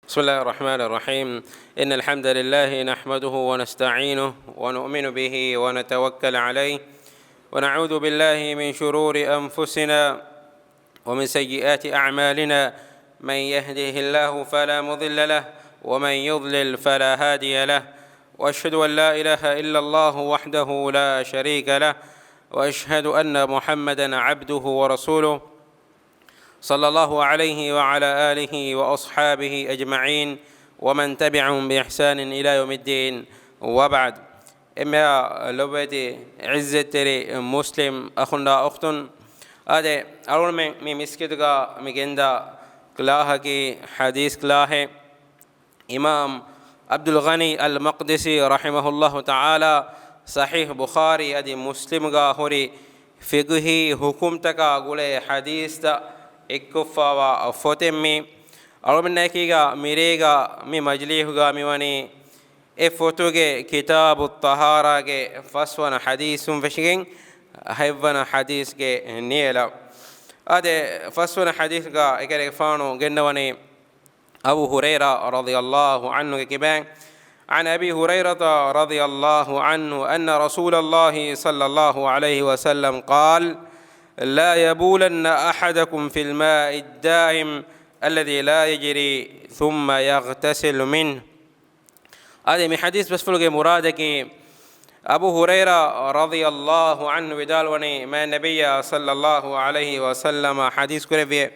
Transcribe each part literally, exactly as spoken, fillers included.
بسم الله الرحمن الرحيم. إن الحمد لله نحمده ونستعينه ونؤمن به ونتوكل عليه، ونعوذ بالله من شرور أنفسنا ومن سيئات أعمالنا. من يهده الله فلا مضل له، ومن يضلل فلا هادي له. وأشهد أن لا إله إلا الله وحده لا شريك له، وأشهد أن محمدا عبده ورسوله، صلى الله عليه وعلى آله وأصحابه أجمعين، ومن تبعهم بإحسان إلى يوم الدين، وبعد. އެންމެހާ ލޮބުވެތި ޢިއްޒަތްތެރި މުސްލިމް އަޚުންނާ އުޚްތުން، އާދެ، އަޅުގަނޑުމެން މި މިސްކިތުގަ މި ގެންދާ ކްލާހަކީ ޙަދީޘް ކްލާހެއް. އިމާމް ޢަބްދުލްޣަނީ އަލް މަޤްދިސީ ރަޙިމަހުﷲ ތަޢާލާ ޞަޙީޙް ބުޚާރީ އަދި މުސްލިމްގަ ހުރި ފިޤްހީ ޙުކުމްތަކާ ގުޅޭ ޙަދީޘްތައް އެއްކޮށްފައިވާ ފޮތެއް މީ. އަޅުމެންނަކީގަ މިރޭގަ މި މަޖިލީހުގަ މިވަނީ އެ ފޮތުގެ ކިތާބުއް ޠަހާރާގެ ފަސްވަނަ ޙަދީޘުން ފެށިގެން ހަތްވަނަ ޙަދީޘްގެ ނިޔަލަށް. އާދެ، ފަސްވަނަ ޙަދީޘްގަ އެކަލޭގެފާނު ގެންނަވަނީ އަބޫ ހުރައިރާ ރަޟިޔަﷲ ޢަންހުގެ ކިބައިން، عن أبي هريرة رضي الله عنه أن رسول الله صلى الله عليه وسلم قال: لا يبولن أحدكم في الماء الدائم الذي لا يجري ثم يغتسل منه. އާދެ، މި ޙަދީޘް ބަސްފުޅުގެ މުރާދަކީ، އަބޫ ހުރައިރާ ރަޟިޔަﷲ ޢަންހު ވިދާޅުވަނީ، މާތް ނަބިއްޔާ ޞައްލަﷲ ޢަލައިހި ވަސައްލަމަ ޙަދީޘް ކުރެއްވިއޭ،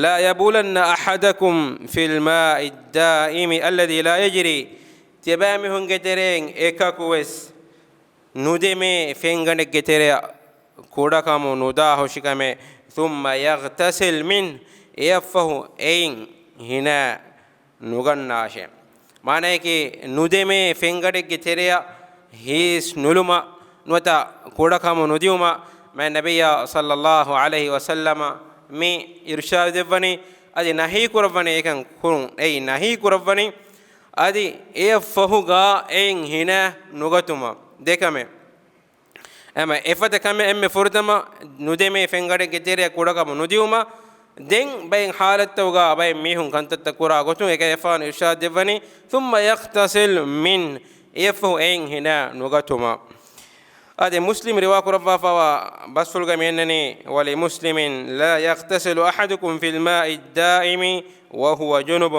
لا يبولن أحدكم في الماء الدائم الذي لا يجري. ތިޔަބައިމީހުންގެ ތެރެއިން އެކަކު ވެސް ނުދެމޭ ފެންގަނޑެއްގެ ތެރެއަށް ކުޑަކަމު ނުދާ ހުށިކަމެއް، ثم يغتسل منه، އެއަށްފަހު އެއިން ހިނާ ނުގަންނާށޭ. މާނަޔަކީ، ނުދެމޭ ފެންގަނޑެއްގެ ތެރެއަށް ހީސް ނުލުމަށް ނުވަތަ ކުޑަކަމު ނުދިއުމަށް މާތް ނަބިއްޔާ ޞައްލަﷲ ޢަލައިހި ވަސައްލަމަ މި އިރުޝާދު ދެއްވަނީ، އަދި ނަހީ ކުރައްވަނީ، އެކަން ކުރުން އެއީ ނަހީ ކުރައްވަނީ، އަދި އެއަށްފަހުގަ އެއިން ހިނާ ނުގަތުމަށް. ދެކަމެއް. އެމަ އެފަދަ ކަމެއް އެންމެ ފުރަތަމަ، ނުދެމޭ ފެންގަނޑެއްގެ ތެރެއަށް ކުޑަކަމު ނުދިއުމަށް. ދެން ބައެއް ޙާލަތްތަކުގަ ބައެއް މީހުން ކަންތައްތައް ކުރާ ގޮތުން އެކަލޭގެފާނު އިރުޝާދު ދެއްވަނީ، ثم يغتسل منه، އެއަށްފަހު އެއިން ހިނާ ނުގަތުމަށް. އާދެ، މުސްލިމް ރިވާ ކުރައްވާފައިވާ ބަސްފުޅުގަ މި އަންނަނީ، ولمسلم لا يغتسل أحدكم في الماء الدائم وهو جنب.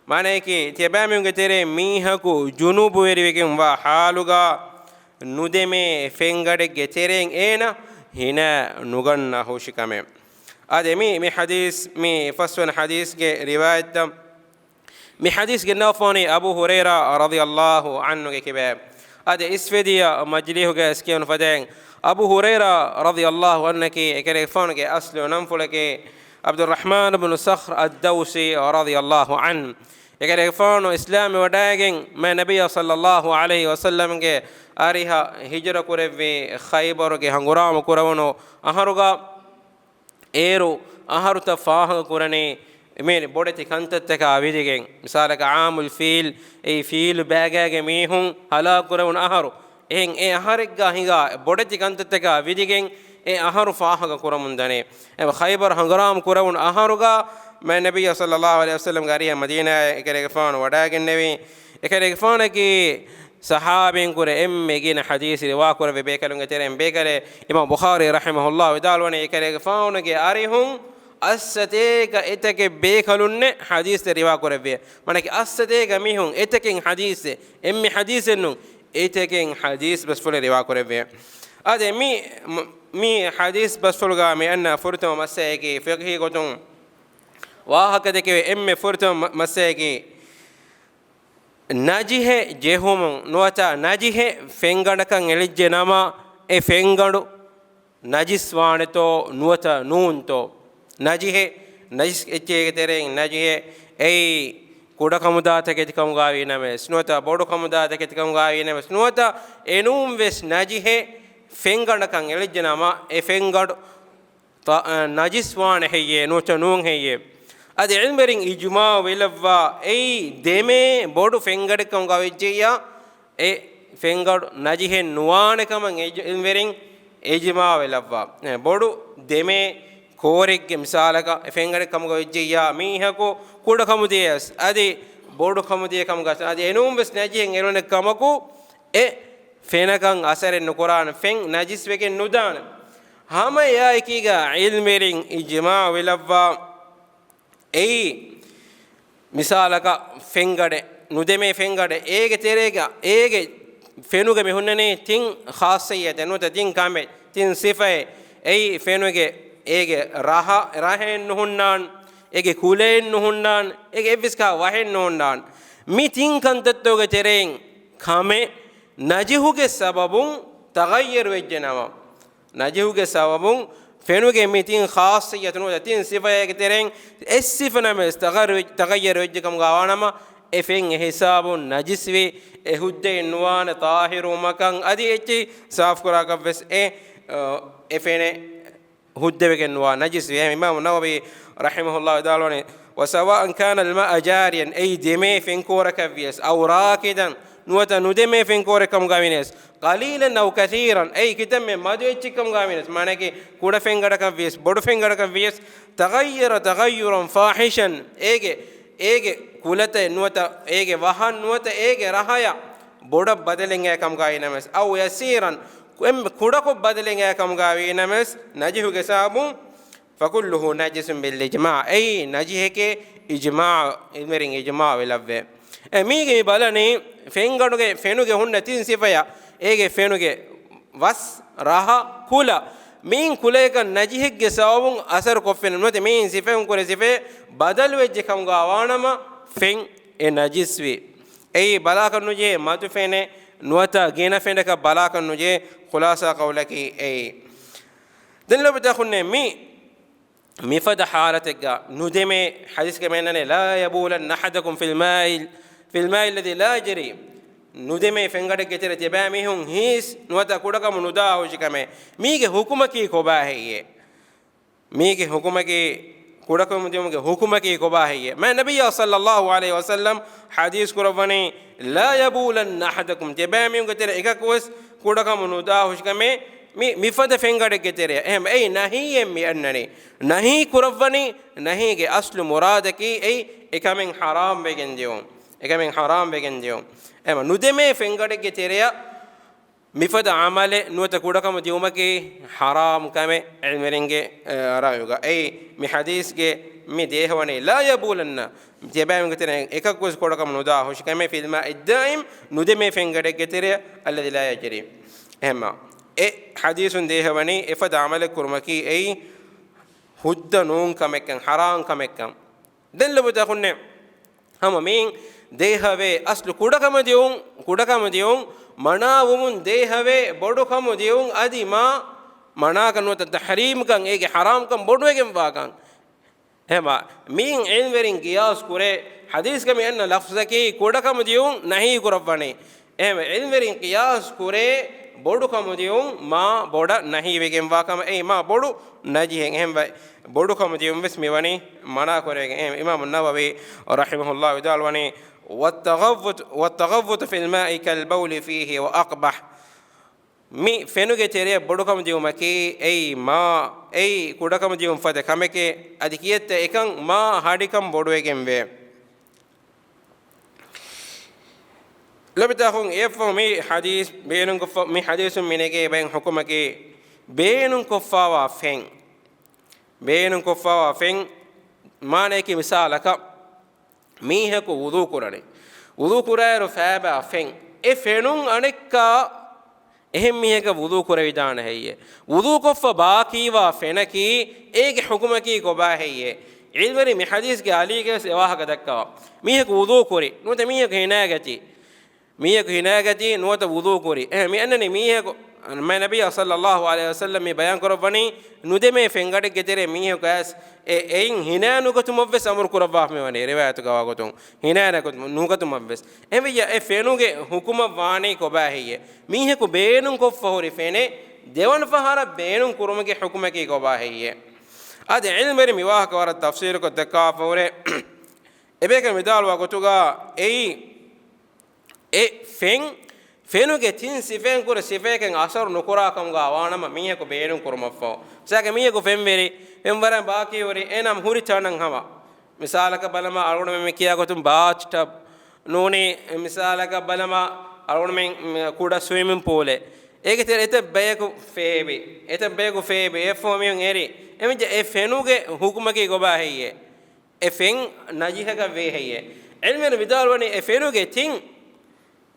މާނަޔަކީ، ތިޔަބައިމީހުންގެ ތެރެއިން މީހަކު ޖުނޫބުވެރިވެގެންވާ ޙާލުގަ ނުދެމޭ ފެންގަނޑެއްގެ ތެރެއިން އޭނަ ހިނާ ނުގަންނަ ހުށިކަމެއް. އާދެ، މި، މި ޙަދީޘް، މި ފަސްވަނަ ޙަދީޘްގެ ރިވާޔަތްތައް، މި ޙަދީޘް ގެންނަވާފަވަނީ އަބޫ ހުރައިރާ ރަޟިޔަﷲ ޢަންހުގެ ކިބައިން. އާދެ، އިސްވެދިޔަ މަޖިލީހުގައި އިސްކިޔަވަން ފަދައިން، އަބޫ ހުރައިރާ ރަޟިޔަﷲ ޢަންހަކީ އެކަލޭގެފާނުގެ އަސްލު ނަންފުޅަކީ ޢަބްދުއްރަޙްމާން ބުނު ޞަޚްރު އައްދައުސީ ރަޟިޔަﷲ ޢަންހު. އެކަލޭގެފާނު އިސްލާމްވެ ވަޑައިގެން މާތް ނަބިއްޔާ ޞައްލަﷲ ޢަލައިހި ވަސައްލަމްގެ އަރިހަށް ހިޖުރަ ކުރެއްވި ޚައިބަރުގެ ހަނގުރާމަ ކުރެވުނު އަހަރުގަ، އޭރު އަހަރުތައް ފާހަގަ ކުރަނީ މި ބޮޑެތި ކަންތައްތަކާ ވިދިގެން، މިސާލަކަށް ޢާމުލް ފީލް، އެއީ ފީލް ބައިގާގެ މީހުން ހަލާކު ކުރެވުނު އަހަރު. އެހެން އެ އަހަރެއްގަ ހިނގާ ބޮޑެތި ކަންތައްތަކާ ވިދިގެން އެ އަހަރު ފާހަގަ ކުރަމުން ދަނީ. އެ ޚައިބަރު ހަނގުރާމަ ކުރެވުނު އަހަރުގަ މާތް ނަބިއްޔާ ޞައްލަﷲ ޢަލައިހި ވަސައްލަމްގެ އަރިހަށް މަދީނާއަށް އެކަލޭގެފާނު ވަޑައިގެންނެވީ. އެކަލޭގެފާނަކީ ޞަޙާބީންކުރެ އެންމެ ގިނަ ޙަދީޘް ރިވާކުރެއްވި ބޭކަލުންގެ ތެރެއިން ބޭކަލެއް. އިމާމް ބުޚާރީ ރަޙިމަހުﷲ ވިދާޅުވަނީ، އެކަލޭގެފާނުގެ އަރިހުން އައްސަތޭކަ އެތަކެއް ބޭކަލުންނެއް ޙަދީޘްތައް ރިވާކުރެއްވި. މާނައަކީ އައްސަތޭކަ މީހުން އެތަކެއް ޙަދީޘެއް، އެންމެ ޙަދީޘެއްނޫން، އެތަކެއް ޙަދީޘް ބަސްފުޅެއް ރިވާކުރެއްވި. އާދެ، މި، މި ޙަދީޘް ބަސްފުޅުގަ މި އަންނަ ފުރަތަމަ މައްސަލައަކީ، ފިޤްހީ ގޮތުން ވާހަކަދެކެވޭ އެންމެ ފުރަތަމަ މަ-، މައްސަލައަކީ، ނަޖިހެއް ޖެހުމުން ނުވަތަ ނަޖިހެއް ފެންގަނޑަކަށް އެޅިއްޖެ ނަމަ، އެ ފެންގަނޑު ނަޖިސް ވާނެތޯ ނުވަތަ ނޫންތޯ؟ ނަޖިހެއް، ނަޖިސް އެއްޗެއްގެ ތެރެއިން ނަޖިހެއް، އެއީ ކުޑަކަމުދާ ތަކެތިކަމުގައި ވީ ނަމަވެސް ނުވަތަ ބޮޑުކަމުދާ ތަކެތިކަމުގައި ވީ ނަމަވެސް ނުވަތަ އެނޫން ވެސް ނަޖިހެއް ފެންގަނޑަކަށް އެޅިއްޖެ ނަމަ، އެ ފެންގަނޑު ތަ-، އަ، ނަޖިސް ވާނެ ހެއްޔޭ ނުވަތަ ނޫން ހެއްޔޭ؟ އަދި ޢިލްމުވެރިން އިޖުމާޢު ވެލައްވާ އެއީ ދެމޭ ބޮޑު ފެންގަނޑެއްކަމުގަ ވެއްޖެއްޔާ، އެ ފެންގަނޑު ނަޖިހެއް ނުވާނެ ކަމަށް އިޖު-، ޢިލްމުވެރިން އިޖުމާޢު ވެލައްވާ. އެ، ބޮޑު ދެމޭ ކޯރެއްގެ މިސާލަކަށް އެ ފެންގަޑެއް ކަމުގަ ވެއްޖެއްޔާ، މީހަކު ކުޑަކަމުދިޔަސް އަދި ބޮޑުކަމުދިޔަ ކަމުގަ އަދި އެނޫން ވެސް ނަޖިހެއް އެޅުނެ ކަމަކު، އެ ފެނަކަށް އަސަރެއް ނުކުރާނެ، ފެން ނަޖިސް ވެގެން ނުދާނެ. ހަމަ އެއާއެކީގަ ޢިލްމުވެރިން އިޖްމާޢު ވެލައްވާ، އެއީ މިސާލަކަށް ފެންގަޑެއް، ނުދެމޭ ފެންގަޑެއް، އޭގެ ތެރޭގަ، އޭގެ ފެނުގެ މި ހުންނަނީ ތިން ޚާއްޞިއްޔަތެއް ނުވަތަ ތިން ކަމެއް، ތިން ސިފައެއް. އެއީ ފެނުގެ، އޭގެ ރަހަ، ރަހައެއް ނުހުންނާން، އޭގެ ކުލައެއް ނުހުންނާން، އޭގެ އެއްވެސް ކާ ވަހެއް ނުހުންނާން. މި ތިން ކަންތައްތަކުގެ ތެރެއިން ކަމެއް ނަޖިހުގެ ސަބަބުން ތަޣައްޔަރު ވެއްޖެ ނަމަ، ނަޖިހުގެ ސަބަބުން ފެނުގެ މި ތިން ޚާއްޞިއްޔަތު ނުވަތަ ތިން ސިފައެއްގެ ތެރެއިން އެއް ސިފަ ނަމަވެސް ތަޣައްޔަރު ވެ-، ތަޣައްޔަރު ވެއްޖެ ކަމުގަ ވާނަމަ، އެ ފެން އެ ހިސާބުން ނަޖިސްވި، އެ ހުއްދައެއް ނުވާނެ ޠާހިރުވުމަކަށް އަދި އެއްޗެއް ސާފުކުރާކަށްވެސް އެ، އަ، އެ ފެނެއް ހުއްދަވެގެން ނުވާ ނަޖިސްވި. އެހެން އިމާމު ނަވަވީ ރަޙިމަހުﷲ ވިދާޅުވަނީ، وسواء كان الماء جاريا، އެއީ ދެމޭ ފެންކޯރަކަށްވިޔަސް، أو راكدا، ނުވަތަ ނުދެމޭ ފެންކޯރެއް ކަމުގަ ވިޔަސް، قليلا أو كثيرا، އެއީ ކިތަންމެ މަދު އެއްޗެއް ކަމުގަ ވިޔަސް، މާނައަކީ ކުޑަ ފެންގަޑަކަށްވިޔަސް، ބޮޑު ފެންގަޑަކަށްވިޔަސް، تغير تغيرا فاحشا، އޭގެ، އޭގެ ކުލަތައް ނުވަތަ އޭގެ ވަހަށް ނުވަތަ އޭގެ ރަހަޔަށް ބޮޑަށް ބަދަލެއް އައި ކަމުގަ ވީ ނަމަވެސް، أو يسيرا، ކު-، އެންމެ ކުޑަކޮށް ބަދަލެއް އައި ކަމުގަ ވީ ނަމަވެސް، ނަޖިހުގެ ސަބަބުން، فكله نجس بالإجماع، އެއީ ނަޖިހެކޭ އިޖްމާޢު، ޢިލްމުވެރިން އިޖްމާޢު ވެލައްވޭ. އެ މީގެ މި ބަލަނީ ފެންގަޑުގެ، ފެނުގެ ހުންނަ ތިން ސިފަޔަށް، އޭގެ ފެނުގެ ވަސް، ރަހަ، ކުލަ، މިއިން ކުލަޔަކަށް ނަޖިހެއްގެ ސަބަބުން އަސަރު ކޮށްފިނަމަ ނުވަތަ މިއިން ސިފައިން ކުރެ ސިފައެއް ބަދަލުވެއްޖެ ކަމުގަ ވާނަމަ، ފެން އެ ނަޖިސްވި. އެއީ ބަލާކަށް ނުޖެހޭ މަދު ފެނެއް ނުވަތަ ގިނަ ފެނަކަށް ބަލާކަށް ނުޖެހޭ. ޚުލާޞާ ޤައުލަކީ އެއީ. ދެން ލޮބުވެތި އަޚުންނޭ، މި މިފަދަ ޙާލަތެއްގަ ނުދެމޭ، ޙަދީޘްގަ މި އަންނަނީ، لا يبولن أحدكم في الماء، في الماء الذي لا يجري، ނުދެމޭ ފެންގަޑެއްގެ ތެރެ ތިބާމީހުން ހީސް ނުވަތަ ކުޑަކަމު ނުދާ ހުށިކަމެއް. މީގެ ޙުކުމަކީ ކޮބާ ހެއްޔޭ؟ މީގެ ޙުކުމަކީ، ކުޑަކަމު ދިޔުމުގެ ޙުކުމަކީ ކޮބާ ހެއްޔޭ؟ މާތް ނަބިއްޔާ ޞައްލައްލާހު ޢަލައިހި ވަސައްލަމް ޙަދީޘް ކުރައްވަނީ، لا يبولن أحدكم، ތިބާމީހުންގެ ތެރެ އެކަކުވެސް ކުޑަކަމު ނުދާ ހުށިކަމެއް މި، މިފަދަ ފެންގަޑެއްގެ ތެރެއަށް. އެހެން އެއީ ނަހީއެއް މި އަންނަނީ. ނަހީ ކުރައްވަނީ، ނަހީގެ އަސްލު މުރާދަކީ އެއީ އެކަމެއް ޙަރާމް ވެގެން ދިޔުން. އެކަމެއް ޙަރާމް ވެގެން ދިޔުން. އެހެން ނުދެމޭ ފެންގަޑެއްގެ ތެރެއަށް މިފަދަ ޢަމަލެއް ނުވަތަ ކުޑަކަމު ދިޔުމަކީ ޙަރާމް ކަމެއް ޢިލްމުވެރިންގެ، އަ، ރައުޔުގަ. އެއީ މި ޙަދީޘްގެ މި ދޭހަވަނީ، لا يبولن، ތިބާމީހުންގެ ތެރެއިން އެކަކުވެސް ކުޑަކަމު ނުދާ ހުށިކަމެއް، في الماء الدائم، ނުދެމޭ ފެންގަޑެއްގެ ތެރެއަށް، الذي لا يجري. އެހެންމާ އެ ޙަދީޘުން ދޭހަވަނީ އެފަދަ ޢަމަލެއް ކުރުމަކީ އެއީ ހުއްދަ ނޫން ކަމެއްކަން، ޙަރާމް ކަމެއްކަން. ދެން ލޮބުވެތި އަޚުންނޭ، ހަމަ މިއިން ދޭހަވޭ އަސްލު ކުޑަކަމު ދިޔުން، ކުޑަކަމު ދިޔުން މަނާވުމުން ދޭހަވޭ ބޮޑުކަމު ދިޔުން އަދި މާ މަނާކަން ނުވަތަ ތަޙްރީމްކަން އޭގެ ޙަރާމްކަން ބޮޑުވެގެންވާކަން. އެހެންމާ މިއިން ޢިލްމުވެރިން ޤިޔާސް ކުރޭ ޙަދީޘްގަ މި އަންނަ ލަފްޒަކީ ކުޑަކަމު ދިޔުން ނަހީ ކުރައްވަނީ. އެހެންވެ، ޢިލްމުވެރިން ޤިޔާސް ކުރޭ ބޮޑުކަމު ދިޔުން މާ ބޮޑަށް ނަހީ ވެގެންވާ ކަމަށް. އެއީ މާ ބޮޑު ނަޖިހެއް. އެހެންވެ، ބޮޑުކަމު ދިޔުން ވެސް މިވަނީ މަނާ ކުރެވިގެން. އެހެން އިމާމު ނަވަވީ ރަޙިމަހުﷲ ވިދާޅުވަނީ، والتغوط، والتغوط في الماء كالبول فيه وأقبح. މި ފެނުގެ ތެރެއަށް ބޮޑުކަމު ދިޔުމަކީ އެއީ މާ، އެއީ ކުޑަކަމު ދިޔުން ފަދަ ކަމެކޭ. އަދި ކިއެއްތަ އެކަން މާ ހަޑިކަން ބޮޑުވެގެންވޭ. ލޮބުވެތި އަޚުން، އެއަށްފަހު މި ޙަދީޘް ބޭނުންކޮށްފަ، މި ޙަދީޘުން މި ނެގޭ ބައެއް ޙުކުމަކީ، ބޭނުންކޮށްފާވާ ފެން، ބޭނުންކޮށްފާވާ ފެން، މާނަޔަކީ މިސާލަކަށް، މީހަކު ވުޟޫ ކުރަނީ، ވުޟޫ ކުރާއިރު ފޭބާ ފެން، އެ ފެނުން އަނެއްކާ އެހެން މީހަކަށް ވުޟޫ ކުރެވިދާނެ ހެއްޔޭ؟ ވުޟޫކޮށްފަ ބާކީވާ ފެނަކީ އޭގެ ޙުކުމަކީ ކޮބާ ހެއްޔޭ؟ ޢިލްމުވެރިން މި ޙަދީޘްގެ އަލީގަވެސް އެ ވާހަކަ ދައްކަވާ. މީހަކު ވުޟޫ ކުރި ނުވަތަ މީހަކު ހިނާގަތީ، މީހަކު ހިނާގަތީ ނުވަތަ ވުޟޫ ކުރި. އެހެން މި އަންނަނީ މީހަކު، މާތް ނަބިއްޔާ ޞައްލައްލާހު ޢަލައިހި ވަސައްލަމް މި ބަޔާން ކުރައްވަނީ ނުދެމޭ ފެންގަޑެއްގެ ތެރޭ މީހަކު އައިސް އެ، އެއިން ހިނާ ނުގަތުމަށްވެސް އަމުރު ކުރައްވާފަ މިވަނީ ރިވާޔަތުގަ ވާގޮތުން. ހިނާ ނުގަތުމަށް، ނުގަތުމަށްވެސް. އެހެންވެއްޔާ އެ ފެނުގެ ޙުކުމަށް ވާނީ ކޮބާ ހެއްޔޭ؟ މީހަކު ބޭނުންކޮށްފަ ހުރި ފެނެއް ދެވަނަ ފަހަރަށް ބޭނުން ކުރުމުގެ ޙުކުމަކީ ކޮބާ ހެއްޔޭ؟ އަދި ޢިލްމުވެރިން މި ވާހަކަ ވަރަށް ތަފްޞީލުކޮށް ދައްކާފަ ހުރޭ. އެބޭކަލުން ވިދާޅުވާ ގޮތުގަ އެއީ، އެ ފެން ފެނުގެ ތިން ސިފައިން ކުރެ ސިފައެކެއް އަސަރު ނުކުރާ ކަމުގަ ވާނަމަ މީހަކު ބޭނުން ކުރުމަށްފަހު. މިސާލަކަށް މީހަކު ފެންވެރި، ފެންވަރަން ބާކީ ހުރި، އޭނަ ހުރި ތަނަށް ހަމަ. މިސާލަކަށް ބަލަމާ އަޅުގަނޑުމެން މި ކިޔާ ގޮތުން ބާތް ޓަބް ނޫނީ، މިސާލަކަށް ބަލަމާ އަޅުގަނޑުމެން ކުޑަ ސްވިމިން ޕޫލެއް. އޭގެ ތެރެ އެތައް ބަޔަކު ފޭބި. އެތައް ބަޔަކު ފޭބި. އެ ފޯމިއުން އެރި. އެމިޖެ އެ ފެނުގެ ހުކުމަކީ ގޮބާ ހެއްޔޭ؟ އެ ފެން ނަޖިހަކަށް ވޭ ހެއްޔޭ؟ ޢިލްމުވެރިން ވިދާޅުވަނީ އެ ފެނުގެ ތިން،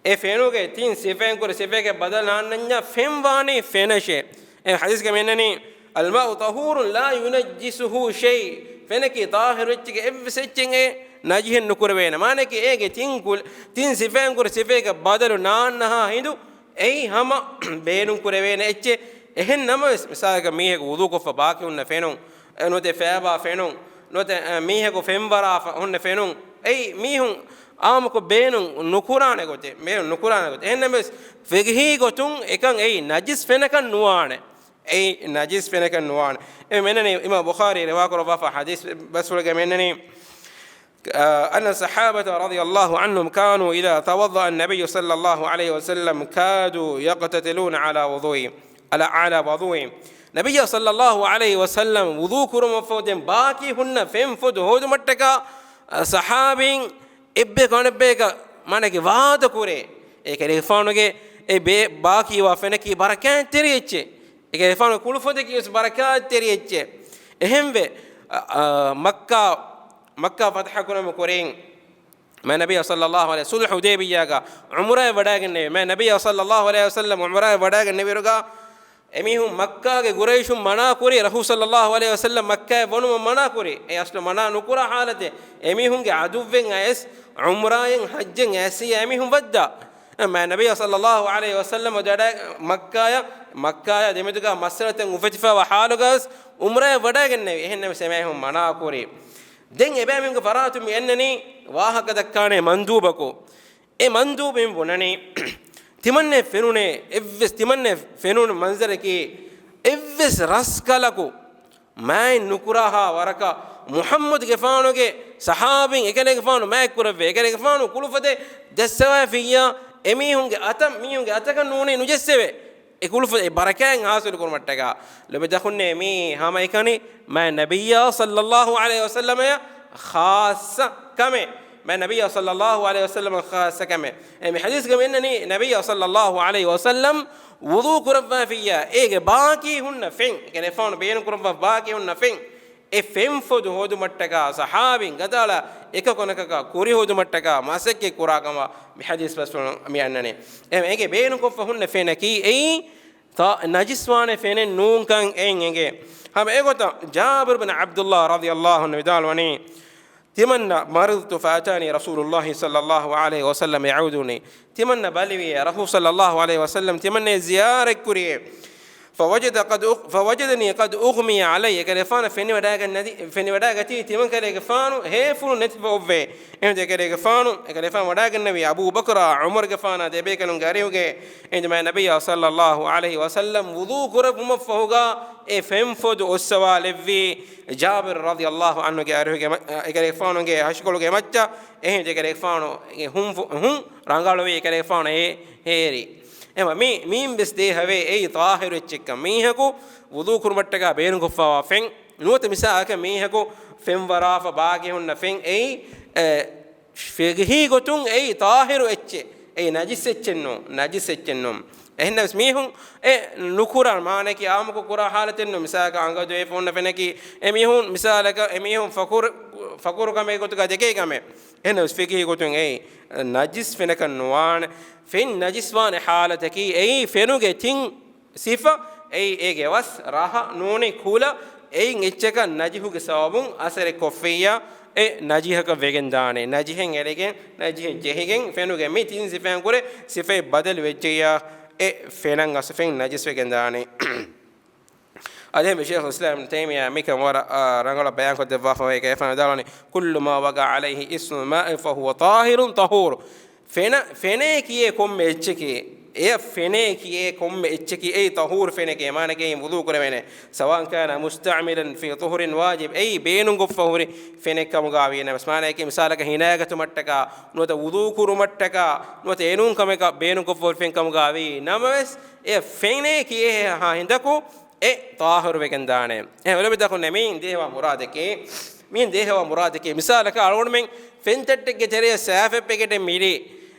އެ ފެނުގެ ތިން ސިފައިން ކުރެ ސިފައެކެއް ބަދަލު ނާންނަންޏާ ފެން ވާނީ ފެނަށޭ. އެ ޙަދީޘްގަ މި އަންނަނީ، "الماء طهور لا ينجسه شيء." ފެނަކީ ޠާހިރު އެއްޗެކޭ، އެއްވެސް އެއްޗެއް އެ ނަޖިހެއް ނުކުރެވޭނެ. މާނައަކީ އޭގެ ތިން ކުލް-، ތިން ސިފައިން ކުރެ ސިފައެކަށް ބަދަލު ނާންނަހާ ހިނދު އެއީ ހަމަ ބޭނުން ކުރެވޭނެ އެއްޗެއް. އެހެން ނަމަވެސް، މިސާލަކަށް މީހަކު ވުޟޫކޮށްފަ ބާކީ ހުންނަ ފެނުން، އެ ނުވަތަ ފޭބާ ފެނުން، ނުވަތަ، އެ، މީހަކު ފެންވަރާފަ ހުންނަ ފެނުން، އެއީ މީހުން އާއްމުކޮށް ބޭނުން ނުކުރާނެ ގޮތެއް، ބޭނުން ނުކުރާނެ ގޮތެއް. އެހެންނަމަވެސް، ފިޤްހީ ގޮތުން އެކަން އެއީ ނަޖިސް ފެނަކަށް ނުވާނެ. އެއީ ނަޖިސް ފެނަކަށް ނުވާނެ. އެ މެންނަނީ އިމާމް ބުޚާރީ ރިވާކުރައްވާފަ ޙަދީޘް ބަސްފުޅުގަ މެންނަނީ، أن الصحابة رضي الله عنهم كانوا إذا توضأ النبي صلى الله عليه وسلم كادوا يقتتلون على وضوئه، على، على وضوئه. ނަބިއްޔާ ޞައްލައްލާހު ޢަލައިހި ވަސައްލަމް ވުޟޫ ކުރުމަށްފަހު ދެން ބާކީ ހުންނަ ފެން ފޮދު ހޯދުމަށްޓަކާ، އަ، ޞަޙާބީން އެއްބަޔަކު އަނެއްބަޔަކަށް މާނައަކީ ވާދަ ކުރޭ. އެ ކަލޭގެފާނުގެ އެ ބޭ-، ބާކީވާ ފެނަކީ ބަރަކާތްތެރި އެއްޗެއް. އެ ކަލޭގެފާނުގެ ކުޅުފޮދަކީ ވެސް ބަރަކާތްތެރި އެއްޗެއް. އެހެންވެ، އަ، އަ، މައްކާ، މައްކާ ފަތަޙަ ކުރުމުގެ ކުރިން، މާ ނަބިއްޔާ ޞައްލައްލާހު ޢަލައިހި، ޞުލްޙު ޙުދައިބިއްޔާގަ ޢުމްރާއަށް ވަޑައިގެންނެވި. މާ ނަބިއްޔާ ޞައްލައްލާހު ޢަލައިހި ވަސައްލަމް ޢުމްރާއަށް ވަޑައިގެންނެވިއިރުގަ، އެމީހުން މައްކާގެ ގުރައިޝުން މަނާ ކުރި، ރަސޫލު ޞައްލައްލާހު ޢަލައިހި ވަސައްލަމް މައްކާއަށް ވަނުމަށް މަނާ ކުރި. އެ އަސްލު މަނާ ނުކުރާ ޙާލަތެއް، އެމީހުންގެ ޢަދުއްވެއް އައިސް ޢުމްރާއަށް ޙައްޖަށް އައިސް އެމީހުން ވައްދާ. މާ ނަބިއްޔާ ޞައްލައްލާހު ޢަލައިހި ވަސައްލަމް ވަޑައި-، މައްކާއަށް، މައްކާއާ ދެމެދުގަ މައްސަލަތައް އުފެދިފައިވާ ޙާލުގަވެސް ޢުމްރާއަށް ވަޑައިގެންނެވި. އެހެންނަމަވެސް އެމީހުން މަނާ ކުރި. ދެން އެބައިމީހުންގެ ފަރާތުން މި އަންނަނީ ވާހަކަ ދައްކާނެ މަންދޫބަކު. އެ މަންދޫބު މި ބުނަނީ، ތިމަންނެ ފެނުނޭ، އެއްވެސް ތިމަންނެ ފެނުނު މަންޒަރަކީ، އެއްވެސް ރަސްކަލަކު މާތް ނުކުރާހާ ވަރަކަށް މުޙައްމަދުގެފާނުގެ ޞަޙާބީން އެކަލޭގެފާނު މާތް ކުރެއްވި، އެކަލޭގެފާނު ކުޅުފޮދެއް ދައްސަވައިފިއްޔާ، އެމީހުންގެ އަތަށް، މީހުންގެ އަތަކަށް ނޫނީ ނުޖެއްސެވޭ. އެ ކުޅުފޮދެއް ބަރަކާތް ޙާޞިލު ކުރުމަށްޓަކާ ލޯބިވެތި އަޚުންނޭ މީ ހަމައެކަނި މާތް ނަބިއްޔާ ޞައްލައްލާހު ޢަލައިހި ވަސައްލަމައަށް ޚާއްޞަ ކަމެއް. މާތް ނަބިއްޔާ ޞައްލައްލާހު ޢަލައިހި ވަސައްލަމަށް ޚާއްޞަ ކަމެއް. އެ މި ޙަދީޘްގަ މި އަންނަނީ ނަބިއްޔާ ޞައްލައްލާހު ޢަލައިހި ވަސައްލަމް ވުޟޫ ކުރައްވާފިއްޔާ، އޭގެ ބާކީ ހުންނަ ފެން، އެކަލޭގެފާނު ބޭނުން ކުރައްވާ ބާކީ ހުންނަ ފެން، އެ ފެން ފޮދު ހޯދުމަށްޓަކާ ޞަޙާބީން ގަދައަޅާ އެކަކު ނަކަކަށް ކުރި ހޯދުމަށްޓަކާ މަސައްކަތް ކުރާ ކަމަށް މި ޙަދީޘް ބަސްފުޅުން މި އަންނަނީ. އެ އޭގެ ބޭނުންކޮށްފަ ހުންނަ ފެނަކީ އެއީ ތާ-، ނަޖިސްވާނެ ފެނެއް ނޫންކަން އެއިން އެނގޭ. ހަމަ އެގޮތަށް ޖާބިރު ބިން ޢަބްދުﷲ ރަޟިޔަﷲ ޢަންހު ވިދާޅުވަނީ، ތިމަންނަ، مرضت فأتاني رسول الله صلى الله عليه وسلم يعودني. ތިމަންނަ ބަލިވިއޭ، ރަސޫލު ޞައްލައްލާހު ޢަލައިހި ވަސައްލަމް ތިމަންނައަށް ޒިޔާރަތްކުރިއޭ. فوجد قد أغ-، فوجدني قد أغمي علي. އެކަލޭގެފާނަށް ފެނިވަޑައިގަތީ ތިމަން ކަލޭގެފާނު ހޭފުޅު ނެތިފަ އޮއްވޭ. އެހިނދު އެކަލޭގެފާނު، އެކަލޭގެފާނު ވަޑައިގެންނެވި އަބޫ ބަކްރާ ޢުމަރުގެފާނާ ދެބޭކަލުންގެ އަރިހުގެ. އެހިނދު މާތް ނަބިއްޔާ ޞައްލައްލާހު ޢަލައިހި ވަސައްލަމް ވުޟޫ ކުރެއްވުމަށްފަހުގަ އެ ފެން ފޮދު އޮއްސަވާލެއްވީ ޖާބިރު ރަޟިޔަﷲ ޢަންހުގެ އަރިހުގެ މަ-، އެކަލޭގެފާނުގެ ހަށިކޮޅުގެ މައްޗަށް. އެހިނދު އެކަލޭގެފާނު އެ ހުން ފު-، ހުން ރަނގަޅުވީ އެކަލޭގެފާނު އެ ހޭރި. އެމަ މި-، މީން ވެސް ދޭހަވޭ އެއީ ޠާހިރު އެއްޗެއްކަން. މީހަކު ވުޟޫ ކުރުމަށްޓަކާ ބޭނުންކޮށްފައިވާ ފެން. ނުވަތަ މިސާލަކަށް މީހަކު ފެންވަރާފަ ބާކީ ހުންނަ ފެން އެއީ، އެ، ފިޤްހީ ގޮތުން އެއީ ޠާހިރު އެއްޗެއް. އެއީ ނަޖިސް އެއްޗެއް ނޫން، ނަޖިސް އެއްޗެއް ނޫން. އެހެންނަމަވެސް މީހުން އެ ނުކުރާ މާނައަކީ އާއްމުކޮށް ކުރާ ޙާލަތެއް ނޫން. މިސާލަކަށް އަނގަ ދޮވެފަ ހުންނަ ފެނަކީ އެމީހުން މިސާލަކަށް އެމީހުން ފަޤުރު، ފަޤުރު ކަމެއް ގޮތުގަ ދެކޭ ކަމެއް. އެހެންނަމަވެސް ފިޤްހީ ގޮތުން އެއީ ނަޖިސް ފެނަކަށް ނުވާނެ. ފެން ނަޖިސްވާނެ ޙާލަތަކީ އެއީ ފެނުގެ ތިން ސިފަ އެއީ އޭގެ ވަސް، ރަހަ، ނޫނީ ކުލަ، އެއިން އެއްޗަކަށް ނަޖިހުގެ ސަބަބުން އަސަރެއް ކޮށްފިއްޔާ، އެ ނަޖިހަކަށް ވެގެން ދާނެ. ނަޖިހެއް އެޅިގެން، ނަޖިހެއް ޖެހިގެން، ފެނުގެ މި ތިން ސިފައިން ކުރެ ސިފައެއް ބަދަލު ވެއްޖެއްޔާ، އެ ފެނަށް އަސް ފެން ނަޖިސް ވެގެން ދާނެ. އަދި އެހެންވެ ޝޭޚުލް އިސްލާމް އިބްނު ތައިމިއްޔާ މިކަން ވަރަށް، އާ، ރަނގަޅަށް ބަޔާންކޮށްދެއްވާފަ އޮތް ކަލޭގެފާނު ވިދާޅުވަނީ، كل ما وقع عليه اسم الماء فهو طاهر طهور. ފެނަ، ފެނޭ ކިޔޭ ކޮންމެ އެއްޗެކޭ، އެ ފެނޭ ކިޔޭ ކޮންމެ އެއްޗަކީ އެއީ ޠަހޫރު ފެނެކޭ، މާނައަކީ އެއިން ވުޟޫ ކުރެވޭނެ. سواء كان مستعملا في طهر واجب، އެއީ ބޭނުންކޮށްފަ ހުރި ފެނެއް ކަމުގަ ވީނަމަސް، މާނައަކީ މިސާލަކަށް ހިނާގަތުމަށްޓަކާ، ނުވަތަ ވުޟޫ ކުރުމަށްޓަކާ، ނުވަތަ އެނޫން ކަމަކަށް ބޭނުންކޮށްފަ ހުރި ފެން ކަމުގަ ވީ ނަމަވެސް، އެ ފެނޭ ކިޔޭ ހިނދަކު އެ ޠާހިރު ވެގެން ދާނެ. އެ އުޅެމި ދަކުން މިއިން ދޭހަވާ މުރާދަކީ، މިއިން ދޭހަވާ މުރާދަކީ، މިސާލަކަށް އަޅުގަނޑުމެން ފެންތައްޓެއްގެ ތެރެއަށް ސާފެއް ޕެކެޓެއް މިލީ،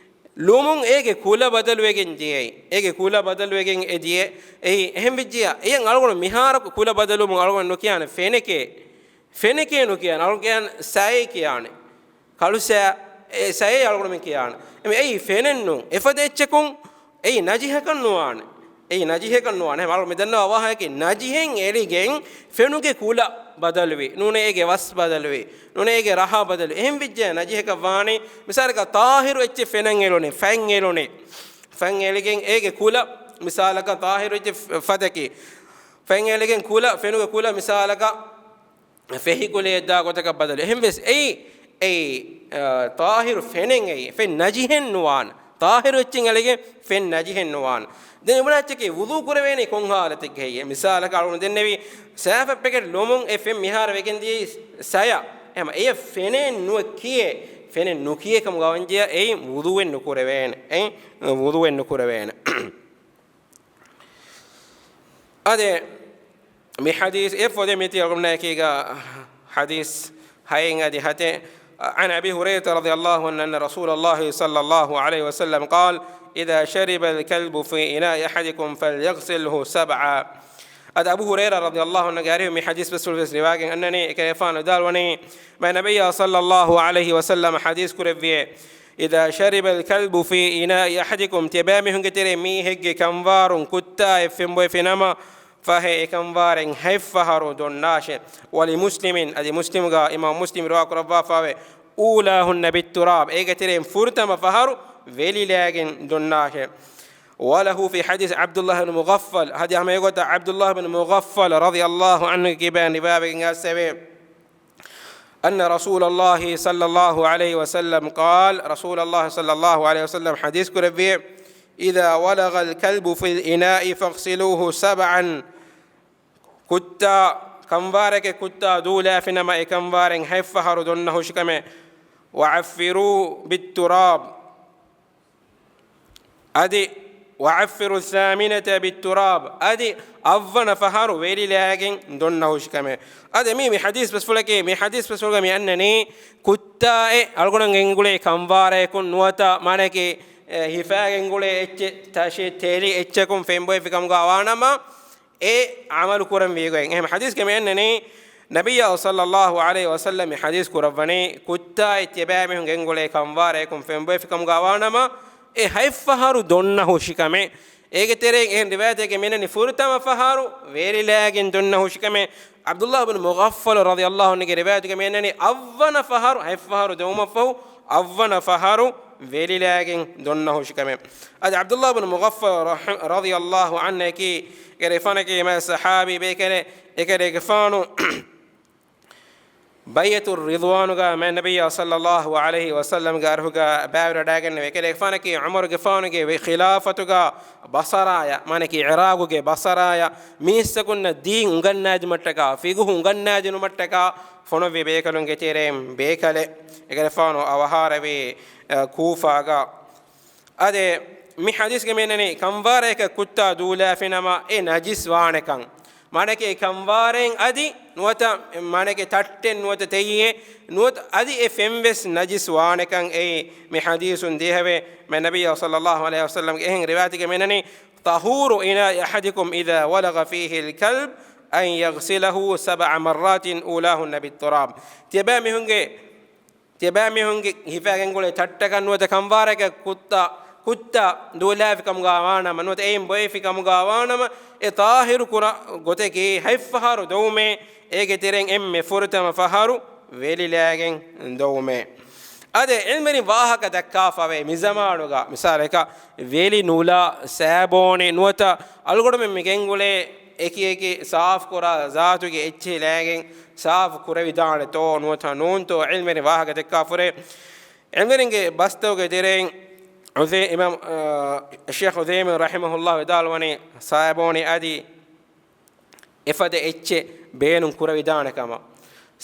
ލުމުން އޭގެ ކުލަ ބަދަލުވެގެން ދިޔައީ. އޭގެ ކުލަ ބަދަލުވެގެން އެ ދިޔަ. އެއީ އެހެން ވެއްޖިއްޔާ، އެޔަށް އަޅުގަނޑު މިހާރަކު ކުލަ ބަދަލުވުމުން އަޅުގަނޑު ނުކިޔާނެ ފެނެކޭ. ފެނެކޭ ނުކިޔާނެ. އަޅުގަނޑު ކިޔާނެ ސައޭ ކިޔާނެ. ކަޅު ސައި، އެ ސައޭ އަޅުގަނޑުމެން ކިޔާނެ. އެމެ އެއީ ފެނެއްނު. އެފަދަ އެއްޗަކުން އެއީ ނަޖިހަކަށް ނުވާނެ. އެއީ ނަޖިހަކަށް ނުވާނެ. އެހެން އަޅު މި ދަންނަވާ ވާހަކައަކީ ނަޖިހެއް އެޅިގެން ފެނުގެ ކުލަ ބަދަލުވި. ނޫނޭ އޭގެ ވަސް ބަދަލުވި. ނޫނޭ އޭގެ ރަހާ ބަދަލުވި. އެހެން ވެއްޖެ ނަޖިހަކަށް ވާނީ. މިސާލަކަށް ޠާހިރު އެއްޗެއް ފެނަށް އެޅުނީ. ފަތް އެޅުނީ. ފަތް އެޅިގެން އޭގެ ކުލަ މިސާލަކަށް ޠާހިރު އެއްޗެއް ފަ-، ފަތަކީ. ފަތް އެޅިގެން ކުލަ، ފެނުގެ ކުލަ މިސާލަކަށް ފެހި ކުލައެއް ދާ ގޮތަކަށް ބަދަލު. އެހެން ވެސް އެއީ، އެއީ، އާ، ޠާހިރު ފެނެއް އެއީ. ފެން ނަޖިހެއް ނުވާނެ. ޠާހިރު އެއްޗެއް އެޅިގެން ފެން ނަޖިހެއް ނުވާނެ. ދެން އެބުނާ އެއްޗަކީ ވުޟޫ ކުރެވޭނީ ކޮން ހާލަތެއްގަ ހެއްޔޭ؟ މިސާލަކަށް އަޅުގަނޑު ދެންނެވީ ސާފެއް ޕެކެޓް ލުމުން އެ ފެން މިހާރު ވެގެން ދިޔައީ ސަޔަށް. އެހެން އެޔަށް ފެނެއް ނުވެ ކިޔޭ. ފެނެއް ނުކިޔޭ ކަމުގަ ވަންޖެޔާ އެއީ ވުޟޫއެއް ނުކުރެވޭނެ. އެއީ ވުޟޫއެއް ނުކުރެވޭނެ. އާދެ، މި ޙަދީޘް އެ ފޮދެ މިތި އަޅުގަނޑާއެކީގަ ޙަދީޘް ހައެއް އަދި ހަތެއް. عن أبي هريرة رضي الله عنه أن رسول الله صلى الله عليه وسلم قال: إذا شرب الكلب في إناء أحدكم فليغسله سبعا. އަދި އަބޫ ހުރައިރާ ރަޟިޔަﷲ ޢަންހުގެ އަރިހު މި ޙަދީޘް ބަސްފުޅު ވެސް ރިވާގެން އަންނަނީ، އެކަލޭގެފާނު ވިދާޅުވަނީ، މާތް ނަބިއްޔާ ޞައްލަﷲ ޢަލައިހި ވަސައްލަމަ ޙަދީޘް ކުރެއްވިއޭ، إذا شرب الكلب في إناء أحدكم، ތިޔަބައިމީހުންގެ ތެރެއިން މީހެއްގެ ކަންވާރުން ކުއްތާއެއް ފެންބޮއެފިނަމަ، ފަހެ އެކަންވާރެއް ހަތްފަހަރު ދޮންނާށޭ. ولمسلم، އަދި މުސްލިމްގަ، އިމާމް މުސްލިމް ރިވާ ކުރައްވާފައިވޭ، أولاهن بالتراب، އޭގެ ތެރެއިން ފުރަތަމަ ފަހަރު ވެލިލާގެން ދޮންނާށޭ. وله في حديث عبد الله بن مغفل، އަދި ހަމަ އެގޮތަށް ޢަބްދުﷲ ބިން މުޣައްފަލް ރަޟިޔަﷲ ޢަންހުގެ ކިބައިން ރިވާވެގެން އައިސްފައިވޭ، أن رسول الله صلى الله عليه وسلم قال، ރަސޫލުﷲ ޞައްލަﷲ ޢަލައިހި ވަސައްލަމަ ޙަދީޘް ކުރެއްވިއޭ، إذا ولغ الكلب في الإناء فاغسلوه سبعا، ކުއްތާ، ކަންވާރެކޭ ކުއްތާ ދޫލާފިނަމަ އެ ކަންވާރެއް ހަތްފަހަރު ދޮންނަ ހުށިކަމެއް، وعفروا بالتراب، އަދި، وعفروا الثامنة بالتراب، އަދި އަށްވަނަ ފަހަރު ވެލިލާގެން ދޮންނަ ހުށިކަމެއް. އަދި މީ، މި ޙަދީޘް ބަސްފުޅަކީ، މި ޙަދީޘް ބަސްފުޅުގަ މި އަންނަނީ، ކުއްތާއެއް އަޅުގަނޑު ގެންގުޅޭ ކަންވާރަޔަކުން ނުވަތަ، މާނައަކީ، އެ، ހިފާގެންގުޅޭ އެއްޗެއް، ތަށި ތެލި އެއްޗަކުން ފެންބޮއެފި ކަމުގަ ވާނަމަ، އެ ޢަމަލު ކުރަން ވީގޮތް. އެހެން ޙަދީޘްގަ މި އަންނަނީ، ނަބިއްޔާ ޞައްލަﷲ ޢަލައިހި ވަސައްލަމަ މި ޙަދީޘް ކުރައްވަނީ، ކުއްތާއެއް ތިޔަބައިމީހުން ގެންގުޅޭ ކަންވާރަޔަކުން ފެންބޮއެފި ކަމުގަ ވާނަމަ، އެ ހަތްފަހަރު ދޮންނަ ހުށިކަމެއް. އޭގެ ތެރެއިން އެހެން ރިވާޔަތެއްގަ މި އަންނަނީ ފުރަތަމަ ފަހަރު ވެލިލާގެން ދޮންނަ ހުށިކަމެއް. ޢަބްދުﷲ ބިން މުޣައްފަލު ރަޟިޔަﷲ ޢަންހުގެ ރިވާޔަތުގަ މި އަންނަނީ އަށްވަނަ ފަހަރު، ހަތްފަހަރު ދެވުމަށްފަހު އަށްވަނަ ފަހަރު ވެލިލާގެން ދޮންނަ ހުށިކަމެއް. އަދި ޢަބްދުﷲ ބިން މުޣައްފަލު ރަޙި-، ރަޟިޔަﷲ ޢަންހު އެކީ، އެކަލޭގެފާނަކީ މާތް ޞަޙާބީ ބޭކަލެއް، އެކަލޭގެފާނު ބައިޢަތު ރިޟްވާނުގަ މާތް ނަބިއްޔާ ޞައްލަﷲ ޢަލައިހި ވަސައްލަމަގެ އަރިހުގަ ބައިވެރިވަޑައިގެންނެވި. އެކަލޭގެފާނަކީ ޢުމަރުގެފާނުގެ ވެ-، ޚިލާފަތުގަ ބަޞަރާޔަށް، މާނައަކީ ޢިރާގުގެ ބަޞަރާޔަށް މީސްތަކުންނަށް ދީން އުނގަންނާދިނުމަށްޓަކާ، ފިޤުހު އުނގަންނާދިނުމަށްޓަކާ ފޮނުއްވި ބޭކަލުންގެ ތެރެއިން ބޭކަލެއް. އެކަލޭގެފާނު އަވަހާރަވީ، އަ، ކޫފާގަ. އާދެ، މި ޙަދީޘްގަ މި އަންނަނީ ކަންވާރަޔަކަށް ކުއްތާ ދޫލާފިނަމަ އެ ނަޖިސް ވާނެކަން. މާނައަކީ ކަންވާރައިން އަދި ނުވަތަ، މާނައަކީ ތައްޓެއް ނުވަތަ ތެއްޔެއް ނުވަތަ އަދި އެ ފެންވެސް ނަޖިސް ވާނެކަން އެއީ މި ޙަދީޘުން ދިޔަހެވެ. މާތް ނަބިއްޔާ ޞައްލަﷲ ޢަލައިހި ވަސައްލަމަގެ އެހެން ރިވާޔަތެއްގަ މި އަންނަނީ، طهور إناء أحدكم إذا ولغ فيه الكلب أن يغسله سبع مرات أولاهن بالتراب. ތިޔަބައިމީހުންގެ ތިޔަބައިމީހުންގެ ހިފާގެންގުޅޭ ތައްޓަކަށް ނުވަތަ ކަންވާރަކަށް ކުއްތާ، ކުއްތާ ދޫލާފި ކަމުގަ ވާނަމަ، ނުވަތަ އެއިން ބޮއެފި ކަމުގަ ވާނަމަ، އެ ޠާހިރު ކުރާ ގޮތަކީ ހަތްފަހަރު ދޮވުމޭ، އޭގެ ތެރެއިން އެންމެ ފުރަތަމަ ފަހަރު ވެލިލާގެން ދޮވުމޭ. އާދެ، ޢިލްމުވެރިން ވާހަކަ ދައްކާފަވޭ މިޒަމާނުގަ، މިސާލަކަށް ވެލި ނުލާ ސާބޯނެ ނުވަތަ އަޅުގަނޑުމެން މި ގެންގުޅޭ އެކި އެކި ސާފު ކުރާ ޒާތުގެ އެއްޗެހި ލައިގެން ސާފު ކުރެވިދާނެތޯ ނުވަތަ ނޫންތޯ ޢިލްމުވެރިން ވާހަކަ ދައްކާފަވޭ. ޢިލްމުވެރިންގެ ބަސްތަކުގެ ތެރެއިން އުސޭ-، އިމާމް، އާ، ޝޭޚް އުސައިމީން ރަޙިމަހުﷲ ވިދާޅުވަނީ، ސާބޯނި އަދި އެފަދަ އެއްޗެއް ބޭނުން ކުރެވިދާނެ ކަމަށް.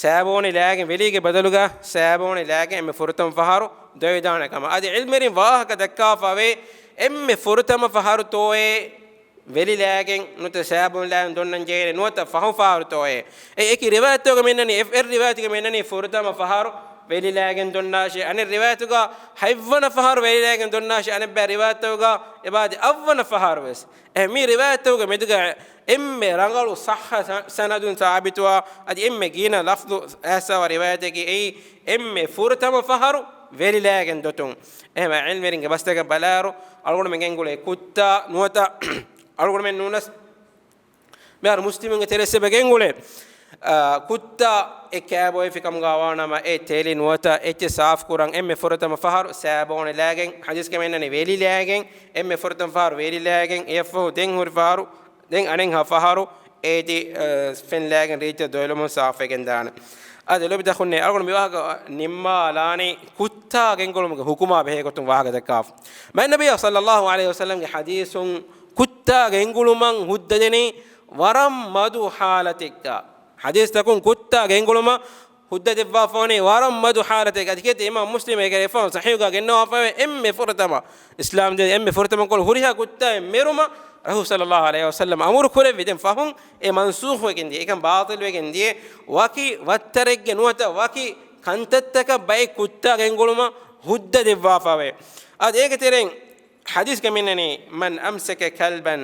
ސާބޯނި ލާގެން ވެލީގެ ބަދަލުގަ ސާބޯނި ލާގެން އެންމެ ފުރަތަމަ ފަހަރު ދޮވެވިދާނެ ކަމަށް. އަދި ޢިލްމުވެރިން ވާހަކަ ދައްކާފަވޭ، އެންމެ ފުރަތަމަ ފަހަރު ތޯއޭ ވެލި ލާގެން ނުވަތަ ސާބޫން ލާގެން ދޮންނަން ޖެހޭނެ ނުވަތަ ފަހު ފަހަރު ތޯއޭ؟ އެ އެކި ރިވާޔަތްތަކުގަ މިންނަނީ، އެ، އެއް ރިވާޔަތުގަ މިންނަނީ ފުރަތަމަ ފަހަރު ވެލި ލާގެން ދޮންނާށޭ. އަނެއް ރިވާޔަތުގަ ހަތްވަނަ ފަހަރު ވެލި ލާގެން ދޮންނާށޭ. އަނެއްބައި ރިވާޔަތްތަކުގަ އެބައި އަށްވަނަ ފަހަރު ވެސް. އެ މި ރިވާޔަތްތަކުގެ މެދުގަ އެންމެ ރަނގަޅު ޞައްޙަ ސަ-، ސަނަދުން ސާބިތުވާ، އަދި އެންމެ ގިނަ ލަފްޒު އައިސްފަވާ ރިވާޔަތަކީ އެއީ އެންމެ ފުރަތަމަ ފަހަރު ވެލި ލާގެން ދޮތުން. އެހެންވެ ޢިލްމުވެރިންގެ ބަސްތަކަށް ބަލާއިރު، އަޅުގަނޑުމެން ގެންގުޅޭ ކުއްތާ ނުވަތަ އަޅުގަނޑުމެން ނޫނަސް މިހާރު މުސްލިމުންގެ ތެރެއަށް އެބަ ގެންގުޅޭ، އާ، ކުއްތާ އެ ކާބޮއެފި ކަމުގަ ވާނަމަ، އެ ތެލި ނުވަތަ އެއްޗެއް ސާފު ކުރަން އެންމެ ފުރަތަމަ ފަހަރު ސާބޯނި ލާގެން، ޙަދީޘްގަ މިންނަނީ ވެލި ލާގެން، އެންމެ ފުރަތަމަ ފަހަރު ވެލި ލާގެން، އެއަށްފަހު ދެން ހުރި ފަހަރު، ދެން އަނެއްހާ ފަހަރު އޭތި، އާ، ފެން ލާގެން ރީތި ދޮވެލުމުން ސާފުވެގެން ދާނެ. އަދި ލޯބި ދައްކަންވީ، އަޅުގަނޑު މި ވާހަކަ ނިންމާލާނީ ކުއްތާ ގެންގުޅުމުގެ ޙުކުމާ ބެހޭ ގޮތުން ވާހަކަ ދައްކާފަ. މާތް ނަބިއްޔާ ޞައްލައްލާހު ޢަލައިހި ވަސައްލަމްގެ ޙަދީޘުން ކުއްތާ ގެންގުޅުމަށް ހުއްދަ ދެނީ ވަރަށް މަދު ޙާލަތެއްގަ. ޙަދީޘްތަކުން ކުއްތާ ގެންގުޅުމަށް ހުއްދަ ދެއްވާފަވަނީ ވަރަށް މަދު ޙާލަތެއްގަ. އަދި ކީރިތި އިމާމް މުސްލިމް އޭގެ ރިވާޔަތް ޞަޙީޙުގަ ގެންނަވާފަވޭ، އެންމެ ފުރަތަމަ އިސްލާމް ދީން އެންމެ ފުރަތަމަ ކޮޅު ހުރިހާ ކުއްތާއެއް މެރުމަށް ރަސޫލު ޞައްލައްލާހު ޢަލައިހި ވަސައްލަމް އަމުރު ކުރެއްވި. ދެން ފަހުން އެ މަންސޫޚުވެގެން ދިޔަ، އެކަން ބާޠިލުވެގެން ދިޔަ، ވަކި ވައްތަރެއްގެ ނުވަތަ ވަކި ކަންތައްތަކަށް ބައެއް ކުއްތާ ގެންގުޅުމަށް ހުއްދަ ދެއްވާފަވޭ. އަދި އޭގެ ތެރެއިން ޙަދީޘްގަ މިންނަނީ، "من أمسك كلبا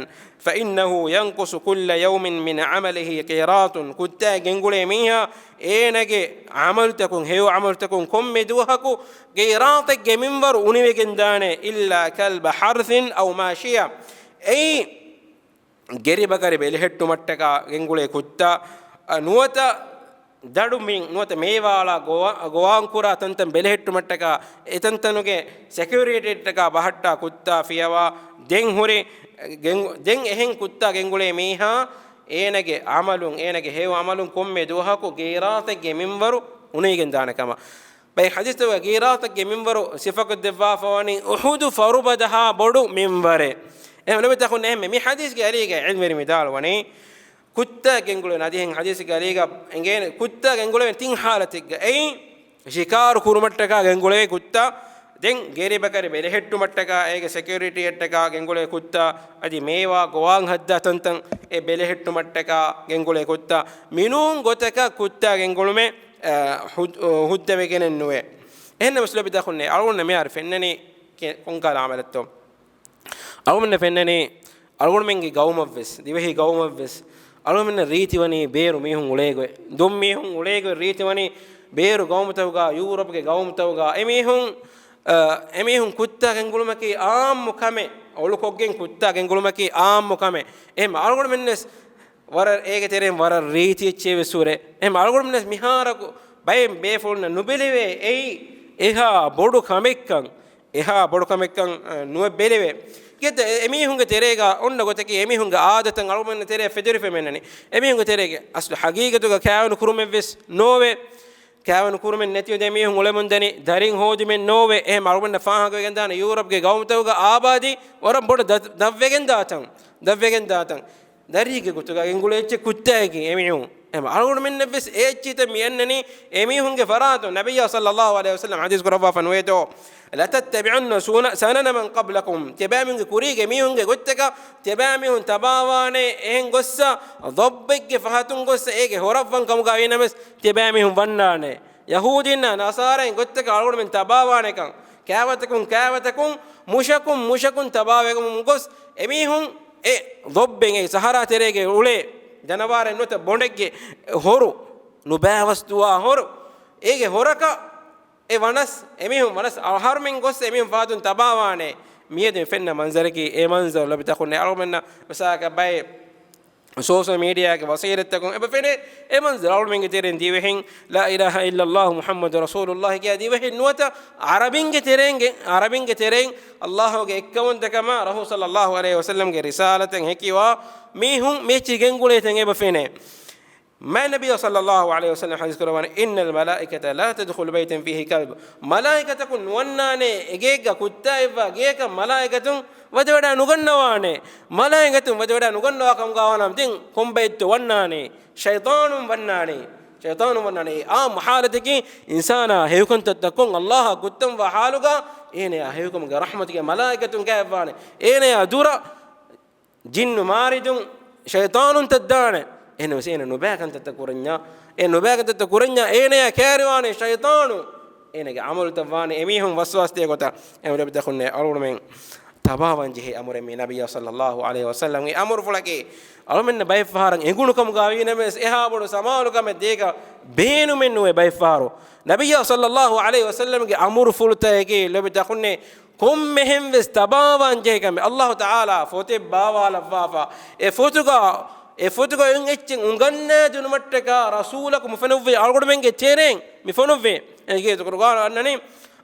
فإنه ينقص كل يوم من عمله قيراط." ކުއްތާ ގެންގުޅޭ މީހާ އޭނަގެ ޢަމަލުތަކުން، ހެޔޮ ޢަމަލުތަކުން ކޮންމެ ދުވަހަކު ޤިރާޠެއްގެ މިންވަރު އުނިވެގެންދާނެ، "إلا كلب حرث أو ماشية." އެއީ ގެރިބަކަރި ބެލެހެއްޓުމަށްޓަކާ ގެންގުޅޭ ކުއްތާ، އަ، ނުވަތަ ދަޑުމިން، ނުވަތަ މޭވާއަޅާ ގޮވާ-، ގޮވާންކުރާ ތަންތަން ބެލެހެއްޓުމަށްޓަކާ، އެތަންތަނުގެ ސެކިއުރިޓީއަށްޓަކާ ބަހައްޓާ ކުއްތާ ފިޔަވާ، ދެން ހުރި، ގެން-، ދެން އެހެން ކުއްތާ ގެންގުޅޭ މީހާ އޭނަގެ ޢަމަލުން، އޭނަގެ ހެޔޮ ޢަމަލުން ކޮންމެ ދުވަހަކު ޤިރާޠެއްގެ މިންވަރު އުނިވެގެންދާނެ ކަމަށް. ބައެއް ޙަދީޘްތަކުގަ ޤިރާޠެއްގެ މިންވަރު ސިފަކޮށްދެއްވާފަވަނީ އުޙުދު ފަރުބަދަހާ ބޮޑު މިންވަރެއް. އެހެން ނަބިތަކުން އެހެންމެ މި ޙަދީޘްގެ އަލީގަ ޢިލްމުވެރިން ވިދާޅުވަނީ، ކުއްތާ ގެންގުޅެވޭ އަދި އެހެން ޙަދީޘްގެ އަލީގަ އެނގޭނެ، ކުއްތާ ގެންގުޅެވޭ ތިން ޙާލަތެއްގަ. އެއީ، ޝިކާރު ކުރުމަށްޓަކާ ގެންގުޅެވޭ ކުއްތާ، ދެން ގެރިބަކަރި ބެލެހެއްޓުމަށްޓަކާ، އޭގެ ސެކިއުރިޓީއަށްޓަކާ ގެންގުޅޭ ކުއްތާ، އަދި މޭވާ ގޮވާން ހައްދާ ތަންތަން އެ ބެލެހެއްޓުމަށްޓަކާ ގެންގުޅޭ ކުއްތާ، މިނޫން ގޮތަކަށް ކުއްތާ ގެންގުޅުމެއް، އަ، ހުއް-، ހުއްދަވެގެނެއް ނުވޭ. އެހެންނަމަވެސް ލޯބި ދައްކަންވީ، އަޅުގަނޑު މިހާރު ފެންނަނީ ކެ-، ކޮންކަހަލަ ޢަމަލެއްތޯ؟ އަޅުގަނޑު ފެންނަނީ، އަޅުގަނޑުމެންގެ ގައުމަށްވެސް، ދިވެހި ގައުމަށްވެސް، އަޅުގަނޑުމެންނަށް ރީތިވަނީ ބޭރު މީހުން އުޅޭގޮތް، ދޮން މީހުން އުޅޭގޮތް ރީތިވަނީ ބޭރު ގައުމުތަކުގަ، ޔޫރަޕްގެ ގައުމުތަކުގަ އެމީހުން، އަ، އެމީހުން ކުއްތާ ގެންގުޅުމަކީ އާއްމު ކަމެއް، އޮޅުކޮށްގެން ކުއްތާ ގެންގުޅުމަކީ އާއްމު ކަމެއް. އެހެން އަޅުގަނޑުމެންވެސް ވަރަށް އޭގެ ތެރެއިން ވަރަށް ރީތި އެއްޗެއް ވެސް ހުރޭ. އެހެން އަޅުގަނޑުމެންވެސް މިހާރަކު ބައެއް ބޭފުޅުންނަށް ނުބެލެވޭ އެއީ އެހާ ބޮޑު ކަމެއްކަން. އެހާ ބޮޑު ކަމެއްކަން، އަ، ނުވެ ބެލެވޭ. ގެއްދަ އެ-، އެމީހުންގެ ތެރޭގަ އޮންނަ ގޮތަކީ އެމީހުންގެ އާދަތައް އަޅުގަނޑުމެން ތެރޭ ފެދުރިފަ މެންނަނީ. އެމީހުންގެ ތެރޭގެ އަސްލު ހަގީގަތުގަ ކާވެނި ކުރުމެއްވެސް ނޯވޭ. ކާވެނި ކުރުމެއް ނެތި އުދޭ މީހުން އުޅެމުންދަނީ ދަރިން ހޯދުމެއް ނޯވޭ. އެހެން އަޅުގަނޑަށް ފާހަގަވެގެންދާނެ ޔޫރަޕްގެ ގައުމުތަކުގަ އާބާދީ ވަރަށް ބޮޑަށް ދަ-، ދަށްވެގެންދާތަން. ދަށްވެގެންދާތަން. ދަރީގެ ގޮތުގަ ގެންގުޅޭ އެއްޗެއް ކުއްތާއެކީ އެމީހުން. އެހެން އަޅުގަނޑުމެންނަށްވެސް އެ އެއްޗިތައް މި އަންނަނީ އެމީހުންގެ ފަރާތުން. ނަބިއްޔާ ޞައްލައްލާހު ޢަލައިހި ވަސައްލަމް ޙަދީޘް ކުރައްވާފަ ނުވޭތޯ؟ "لَتَتَّبِعُنَّ سُنَ-، سَنَنَ مَنْ قَبْلَكُمْ." ތިޔަބައިމީހުންގެ ކުރީގެ މީހުންގެ ގޮތްތަކަށް ތިޔަބައިމީހުން ތަބާވާނެ. އެހެން ގޮއްސަ، ޟައްބެއްގެ ފަހަތުން ގޮއްސަ، އޭގެ ހޮރަށްވަން ކަމުގަ ވީނަމަވެސް ތިޔަބައިމީހުން ވަންނާނެ. ޔަހޫދީންނާ ނަޞާރާއިން ގޮތްތަކަށް އަޅުގަނޑުމެން ތަބާވާނެކަން، ކާވަތަކުން ކާވަތަކުން، މުށަކުން މުށަކުން ތަބާވެގެން ގޮސް، އެމީހުން އެ ޟައްބެއް އެ ސަހަރާ ތެރޭގެ އުޅޭ ޖަނަވާރެއް ނުވަތަ ބޮނޑެއްގެ ހޮރު، ނުބާވަސްދުވާ ހޮރު، އޭގެ ހޮރަކަށް އެ ވަނަސް، އެމީހުން ވަނަސް އަހަރުމެން ގޮސް އެމީހުން ފަހަތުން ތަބާވާނެ. މިއަދު ފެންނަ މަންޒަރަކީ އެ މަންޒަރު. ލޯބި ދައްކަންވީ އަޅުގަނޑުމެންނަށް މިސާލަކަށް ބައެއް ސޯޝަލް މީޑިއާގެ ވަސީލަތްތަކުން އެބަ ފެނޭ، އެ މަންޒަރު އަޅުގަނޑުމެންގެ ތެރެއިން ދިވެހިން لا إله إلا الله محمد رسول الله ކިޔާ ދިވެހިން ނުވަތަ ޢަރަބިންގެ ތެރެއިން، ޢަރަބިންގެ ތެރެއިން ﷲ ގެ އެއްކަމުންތަކަމާ ރަސޫލު ޞައްލައްލާހު ޢަލައިހި ވަސައްލަމްގެ ރިސާލަތަށް ހެކިވާ މީހުން މި އެއްޗިހި ގެންގުޅޭ ތަން އެބަ ފެނޭ. މާތް ނަބިއްޔާ ޞައްލައްލާހު ޢަލައިހި ވަސައްލަމަ ޙަދީޘް ކުރައްވާނެ، "إن الملائكة لا تدخل بيتا فيه كلب." މަލާއިކަތަކުން ނުވަންނާނެ އެގޭގަ ކުއްތާ އިއްވާ ގެޔަކަށް މަލާއިކަތުން ވަދެވަޑާ ނުގަންނަވާނެ. މަލާއިކަތުން ވަދެވަޑާ ނުގަންނަވާ ކަމުގަ ވާނަމަ ދެން ކޮންބައެއްތޯ ވަންނާނެ؟ ޝައިޠާނުން ވަންނާނެ. ޝައިޠާނުން ވަންނާނެ. އާ މުހާލަތަކީ އިންސާނާ ހެޔޮކަންތައްތައް ކޮށް އައްލާހާ ކުއްތަންވާ ޙާލުގަ އޭނަޔާ ހެޔޮކަމުގެ ރަޙްމަތުގެ މަލާއިކަތުން ކާއެއްވާނެ. އޭނަޔާ ދުރަށް ޖިންނު މާރިދުން ޝައިޠާނުން ތައްދާނެ. އެހެންވެސް އޭނަ ނުބައިކަންތައްތައް ކުރަންޏާ، އެ ނުބައިކަންތައްތައް ކުރަންޏާ އޭނަޔާ ކައިރިވާނެ ޝައިޠާނު. އޭނަގެ ޢަމަލުތައް ވާނެ އެމީހުން ވަސްވާސްދޭ ގޮތަށް. އެހެންވެ ލޮބުވެތި އަޚުންނޭ، އަޅުގަނޑުމެން ތަބާވާން ޖެހޭ އަމުރެއް މީ ނަބިއްޔާ ޞައްލައްލާހު ޢަލައިހި ވަސައްލަމްގެ އަމުރުފުޅަކީ. އަޅުމެންނަށް ބައެއްފަހަރަށް އެނގުނު ކަމުގަ ވީނަމަވެސް އެހާ ބޮޑު ސަމާލުކަމެއް ދޭކަށް ބޭނުމެއް ނުވޭ ބައެއްފަހަރު. ނަބިއްޔާ ޞައްލައްލާހު ޢަލައިހި ވަސައްލަމްގެ އަމުރުފުޅުތަކަކީ ލޮބުވެތި އަޚުންނޭ ކޮންމެހެން ވެސް ތަބާވާން ޖެހޭ ކަމެއް. އައްލާހު ތަޢާލާ ފޮތެއް ބާވާލައްވާފަ، އެ ފޮތުގަ، އެ ފޮތުގަ އެއްޗެއް އުނގަންނާދިނުމަށްޓަކާ ރަސޫލަކު މި ފޮނުއްވީ އަޅުގަނޑުމެންގެ ތެރެއިން މި ފޮނުއްވީ. އޭގެ ޤުރުއާން އަންނަނީ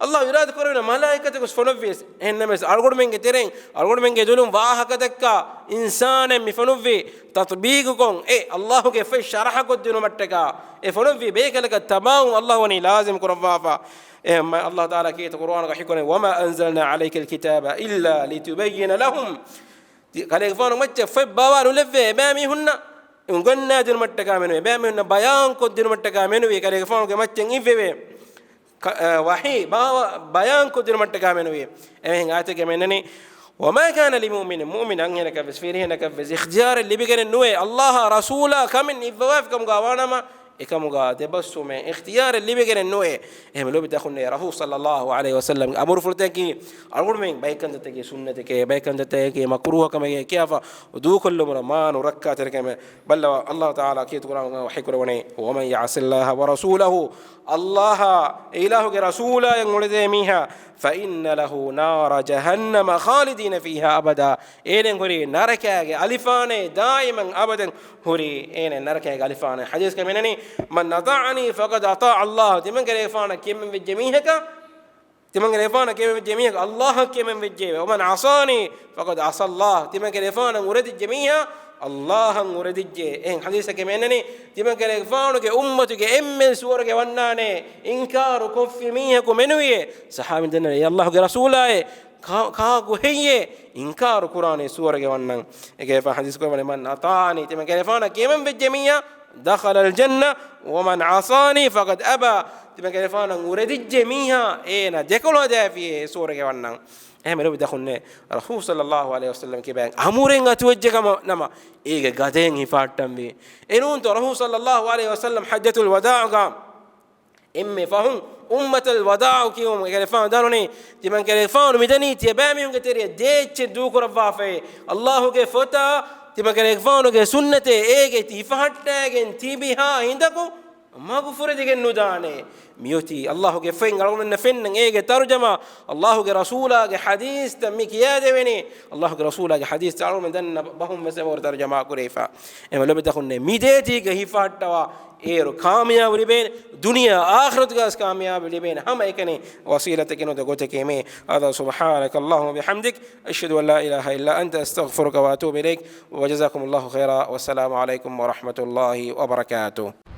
އައްލާހު އިރާދަ ކުރެވިނަ މަލާއިކަތަކު ފޮނުއްވިޔަސް. އެހެންނަމަވެސް އަޅުގަނޑުމެންގެ ތެރެއިން، އަޅުގަނޑުމެންގެ ދުލުން ވާހަކަދައްކާ އިންސާނެއް މި ފޮނުއްވީ ތަޠްބީޤުކޮށް، އެ އައްލާހުގެ ފޮތް ޝަރަޙަކޮށްދިނުމަށްޓަކާ. އެ ފޮނުއްވި ބޭކަލަކަށް ތަބާވުން އައްލާހު ވަނީ ލާޒިމް ކުރައްވާފަ. އެ މަ-، އައްލާހު ތަޢާލާ ކީރިތި ޤުރުއާނުގަ ވަޙީކުރަނީ، "وما أنزلنا عليك الكتاب إلا لتبين لهم." ތި-، ކަލޭގެފާނު މައްޗަށް ފޮތް ބާވާ ނުލެއްވޭ އެބައިމީހުންނަށް އުނގަންނާދިނުމަށްޓަކާ މެނުވީ، އެބައިމީހުންނަށް ބަޔާންކޮށްދިނުމަށްޓަކާ މެނުވީ، ކަލޭގެފާނުގެ މައްޗަށް އިއްވެވޭ. ކަ-، އަ، ވަޙީ ބާވަ-، ބަޔާންކޮށްދިނުމަށްޓަކާ މެނުވީ. އެމެހެން އާޔަތެއްގަ މެންނަނީ، "وما كان لمؤمن" މުއުމިން އަންހެނަކަށްވެސް ފިރިހެނަކަށްވެސް އިޚްތިޔާރެއް ލިބިގެނެއް ނުވޭ، އައްލާހާ ރަސޫލާ ކަމެއް އިއްވަވާފި ކަމުގަ ވާނަމަ، އެކަމުގަ ދެބަސްވުމެއް އިޚްތިޔާރެއް ލިބިގެނެއް ނުވޭ. އެހެން ލޮބުވެތި އަޚުންނޭ، ރަސޫލު ޞައްލައްލާހު ޢަލައިހި ވަސައްލަމްގެ އަމުރުފުޅުތަކަކީ އަޅުގަނޑުމެން ބައެއް ކަންތައްތަކީ ސުންނަތެކޭ، ބައެއް ކަންތައްތަކަކީ މަކުރޫހަ ކަމެކޭ ކިޔާފަ ދޫކޮށްލުމުން މާ ނުރައްކާތެރިކަމެއް. ބައްލަވާ، އައްލާހު ތަޢާލާ ކީރިތި ޤުރުއާނުގަ ވަޙީކުރައްވަނީ، "ومن يعص الله ورسوله" އައްލާހާ އެ އިލާހުގެ ރަސޫލާއަށް އުޅެދޭ މީހާ، "فإن له نار جهنم خالدين فيها أبدا" އޭނަ ހުރީ ނަރަކައިގެ އަލިފާނޭ ދާއިމަން އަބަދަން ހުރީ އޭނަ ނަރަކައިގެ އަލިފާނޭ. ޙަދީޘްގަ މިނަނީ، "من أطاعني فقد أطاع الله" ތިމަން ކަލޭގެފާނަށް ކިޔަމަން ވެއްޖެ މީހަކަށް، ތިމަން ކަލޭގެފާނަށް ކިޔަމަން ވެއްޖެ މީހަކަށް އައްލާހަށް ކިޔަމަން ވެއްޖެ. "ومن عصاني فقد عصى الله" ތިމަން ކަލޭގެފާނަށް އުރެދިއްޖެ މީހާ އައްލާހަށް އުރެދިއްޖެ. އެހެން ޙަދީޘްގަ މިނަނީ، ތިމަން ކަލޭގެފާނުގެ އުއްމަތުގެ އެންމެ ސުވަރުގެ ވަންނާނޭ އިންކާރު ކޮށްފި މީހަކު މެނުވިޔޭ. ޞަޙާބީން ދަންނަވަނީ، އޭ އައްލާހުގެ ރަސޫލާއޭ، ކާ-، ކާކު ހެއްޔޭ އިންކާރު ކުރާނީ ސުވަރުގެ ވަންނަން؟ އޭގެފާނު ޙަދީޘް ކުރައްވަނީ، "من أطاعني" ތިމަން ކަލޭގެފާނަށް ކިޔަމަން ވެއްޖެ މީހާ، "دخل الجنة ومن عصاني فقد أبى" ތިމަން ކަލޭގެފާނަށް އުރެދިއްޖެ މީހާ އޭނަ ދެކޮޅު ހަދާފިޔޭ ސުވަރުގެ ވަންނަން. އެހެން ލޮބުވެތި އަޚުންނޭ، ރަސޫލު ޞައްލައްލާހު ޢަލައިހި ވަސައްލަމް ކިބައިން އަމުރެއް އަތުވެއްޖެ ކަމަށް ނަމަ، އޭގެ ގަދައިން ހިފާއްޓަންވީ. އެނޫންތޯ ރަސޫލު ޞައްލައްލާހު ޢަލައިހި ވަސައްލަމް ޙައްޖަތުލް ވަދާޢުގަ އެންމެ ފަހުން އުއްމަތަލް ވަދާޢު ކިޔުމުގެ ކަލޭގެފާނު ދަންނަވަނީ، ތިމަން ކަލޭގެފާނު މިދަނީ ތިޔަބައިމީހުންގެ ތެރެއަށް ދޭއްޗެއް ދޫކުރައްވާފައޭ. އައްލާހުގެ ފޮތާ، ތިމަން ކަލޭގެފާނުގެ ސުންނަތޭ އޭގެ ހިފަހައްޓާގެން ތިބިހާ ހިނދަކު މަގުފުރެދިގެން ނުދާނެ. މިއޮތީ އައްލާހުގެ ފޮތް އަޅުގަނޑުމެންނަށް ފެންނަން، އޭގެ ތަރުޖަމާ އައްލާހުގެ ރަސޫލާގެ ޙަދީޘްތައް މި ކިޔާދެވެނީ. އައްލާހުގެ ރަސޫލާގެ ޙަދީޘްތައް އަޅުގަނޑުމެން ދަންނަ ބަހުން ވެސް އެބަހުރި ތަރުޖަމާ ކުރެވިފަ. އެމަ ލޮބުވެތި އަޚުންނޭ، މި ދޭތީގަ ހިފަހައްޓަވާ އޭރު ކާމިޔާބު ލިބޭނެ، ދުނިޔެ އާޚިރަތުގަސް ކާމިޔާބު ލިބޭނެ ހަމައެކަނި ވަސީލަތެއް ނުދޭ ގޮތެކޭ މީ. هذا، سبحانك اللهم وبحمدك، أشهد أن لا إله إلا أنت، أستغفرك وأتوب إليك، وجزاكم الله خيرا، والسلام عليكم ورحمة الله وبركاته.